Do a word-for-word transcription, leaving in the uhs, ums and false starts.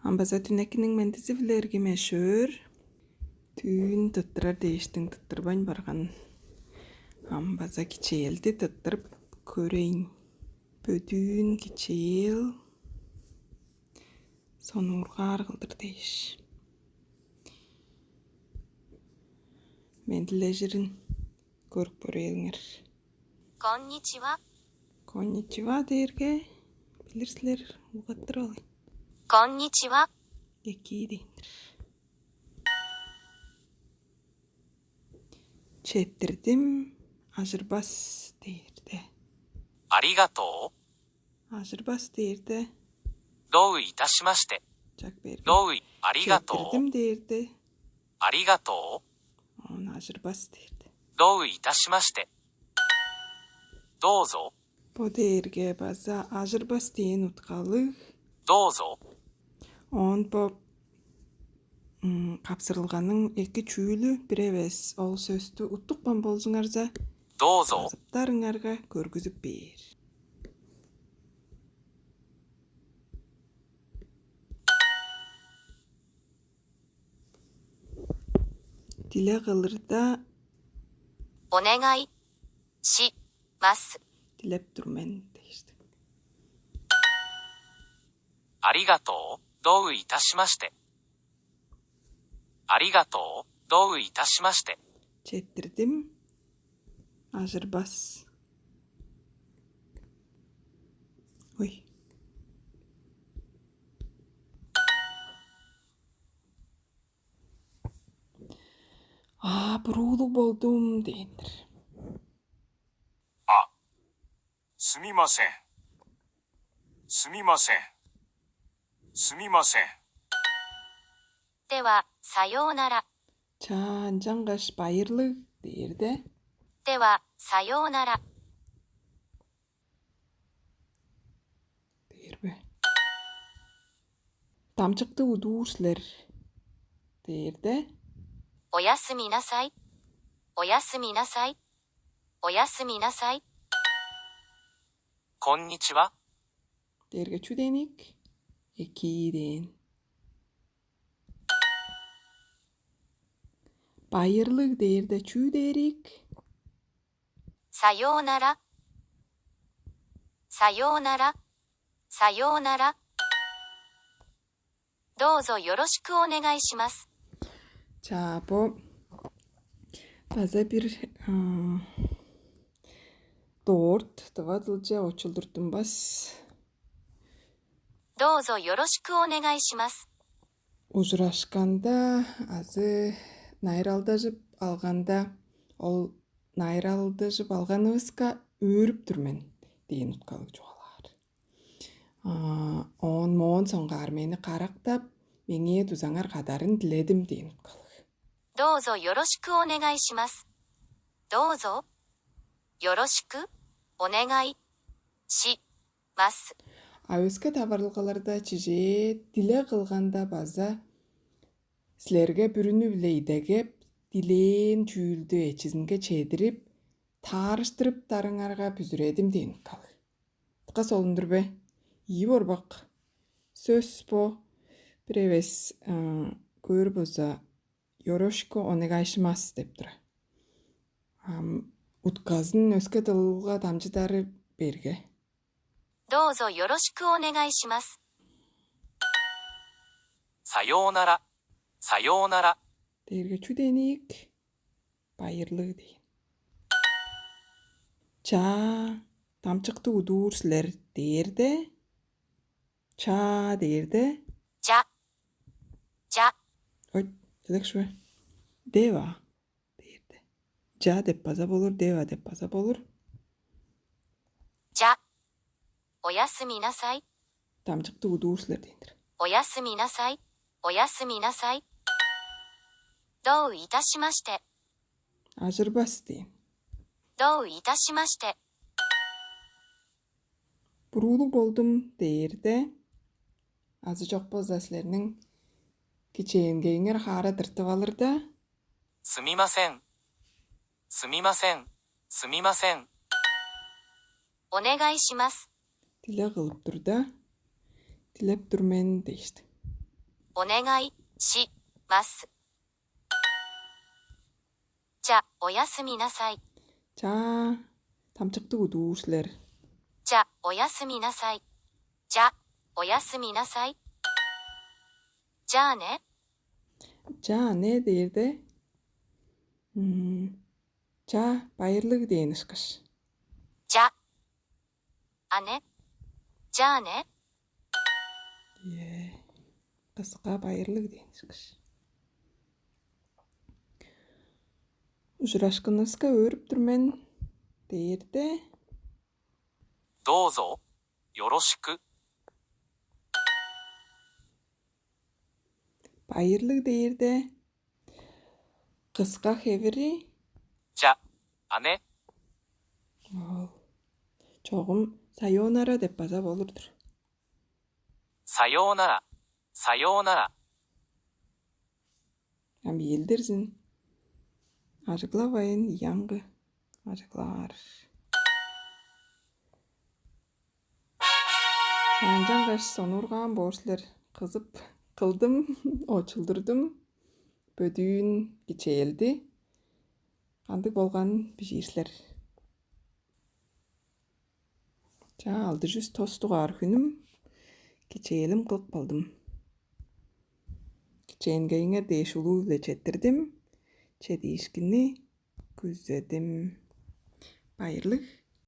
Ам база түнекиниң мендизи-биле эргим эш-өөр. Түүн тыттырар дээштиң тыттырбайн барган. Ам база кичээлди тыттырып көрейн. Бөдүүн кичээл сонуургаар кылдыр дээш. Мендилежирин көрүп көрээлиңер. Конничива. Конничива дээрге билир силер, улгаттыр ол. Конничива. Эки дейндир. Четтирдим, ажырбас дээрде. Аригато. Ажырбас дээрде. どういたしまして。 Чак берген. どうい、ありがとう。 Четтирдим дээрде. ありがとう。 Оон ажырбас дээрде. どういたしまして。 どうぞ。 Бо дээрге база ажырбас дээн уткалыг. どうぞ。 Оон бо м, капсырылганың эки чүүлү бир эвес ол сөстү уттупкан болзуңарза, どうぞ。 базыптарыңарга көргүзүп бээр. Диле кылырда お願いします。 Дилеп тур мен дээштик. ありがとう。どういたしまして。 ありがとう。どういたしまして。 Четтирдим. Ажырбас. Ой. А, буруулуг болдум дээн-дир. あ、すみません。すみません。すみません。 では、さようなら。 Чаа, ынчангаш байырлыг дээрде. では、さようなら。 Дээр бе? Дамчыкты удуур силер дээрде. おやすみなさい。おやすみなさい。おやすみなさい。 こんにちは。 Дээрге чүү дээн ийик? Экии дээн. Байырлыг дээрде чүү дээр ийик? さようなら。さようなら。さようなら。 どうぞよろしくお願いします。 Чаа, бо база бир, а, дорт, тыва дылче очулдуртунмас. どうぞよろしくお願いします。 Ужурашканда азы найыралдажып алганда, ол найыралдажып алганывыска өөрүп тур мен дээн уткалыг чугаалаар. А, оон моон соңгаар мени карактап, меңээ дузаңар кадарын диледим дээн уткалыг. どうぞよろしくお願いします。どうぞよろしくお願いします。 А өске таварылгаларда чижээ диле кылганда база силерге бүрүнү-биле идегеп, дилээн чүүлдү эчизинге чедирип, таарыштырыптарыңарга бүзүредим дээн уткалыг. Дыка солун-дур бе? Ийи борбак сөс бо. Бир эвес, а, көөр болза, よろしくお願いします деп тура. Ам утказын өске дылга дамчыдары берге. どうぞよろしくお願いします。さようなら。さようなら。 Дээрге чүү дээн ийик? Байырлыг дээн. Чаа, дамчыкты удуур силер дээрде. Чаа дээрде. じゃ。じゃ。 Ой, чүдек шуэ. Дева дээрде. Чаа деп база болур, дева деп база болур. じゃ。おやすみなさい。 Дамчыкты удуур силер дээн-дир. おやすみなさい。おやすみなさい。どういたしまして。 Ажырбас дээн. どういたしまして。 Буруулуг болдум дээрде, азы чок болза силерниң кичээнгейиңер хаара тыртып алырда. すみません。すみません。すみません。 お願いします。 Диле кылып турда, дилеп тур мен дээштиң. お願いします。じゃ、おやすみなさい。 Чаа, тамчыктыг удуур силер. じゃ、おやすみなさい。じゃ、おやすみなさい。じゃあね。 Чаа, не дээрде? Чаа, байырлыг дээн ышкаш. じゃ、あね。じゃあね。 Ийе, кыска байырлыг дээн ышкаш. Ужурашкынывыска өөрүп тур мен дээрде. どうぞ、よろしく。 Байырлыг дээрде, кыска хевири. じゃ、あね。 Ол чогум саёнара деп база болур-дур. さようなら、さようなら。 Ам ийилдирзин. Ажыглавайн, яңгы ажыглаар. Чаанчангаш сонуургаан боор силер. Кызып кылдым, очулдурдум. Бөдүүн кичээлди. Кандыг болган бижиир силер. Чаа, алды чүс тос дугаар хүнүм, кичээлим кылып калдым. Кичээнгейиңер дээш улуу-биле четтирдим, чедиишкинни күзедим. Байырлыг